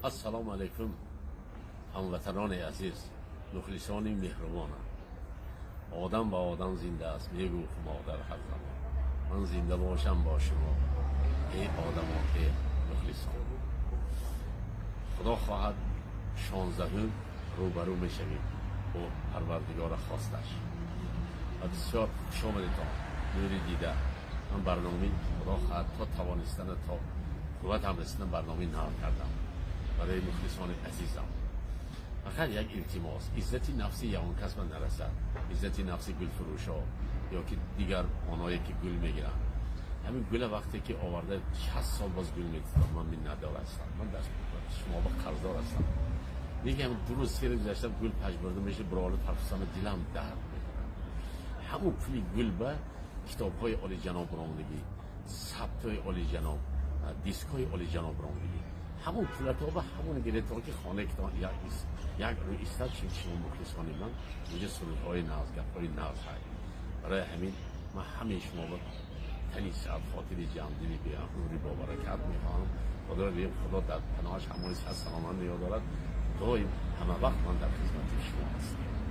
Ассалому алайкум, ҳамватанони азиз, мухлисони меҳрубонам. Одам ба одам зинда аст, мегуфт модар ҳар замон. Ман зинда бошам бо шумо, эй одамон, эй мухлисон. Худо хоҳад, 16-ум рӯбарӯ мешавем бо Парвардигора хосташ. Ва бисёр хуш омадетон, нури дида. Ман барномаи, Худо хоҳад, то тавонистана, то қувватам расидан, барномаи нав кардам барои мухлисони азизам. Фақат як илтимос: иззати нафси ягон кас ба нарасад, иззати нафси гулфурӯшо ё ки дигар оное ки гул мегиранд. Ҳамин гула вақте ки оварда, 60 сол боз гул метитам. Ман миннатдор ҳастам, ман дар шумо ба қарздор ҳастам. Лекин 2 рӯз, 3 рӯз гузашта, гул пажмурда меша, бироли тарфсама, дилам дард мекунад. Ҳамун пули гул ба китобҳои олиҷаноб ромдагӣ, сабтҳои олиҷаноб, дискҳои олиҷаноб ромдагӣ, ҳамун пулатоба ҳамун гирето ки хонаи китоб як рӯ истад. Чунки шумо мухлисони ман, инҷа сурудҳои нағз, гапҳои нағз ҳай. Барои ҳамин ман ҳамаи шумо ба тани сиҳат, хотири ҷамъ, дили беам, умри бобаракат мехоҳам. Худо бигем, Худо дар паноҳаш ҳамои сад саломат нигоҳ дорад. Доим, ҳама вақт ман дар хизмати шумо ҳастам.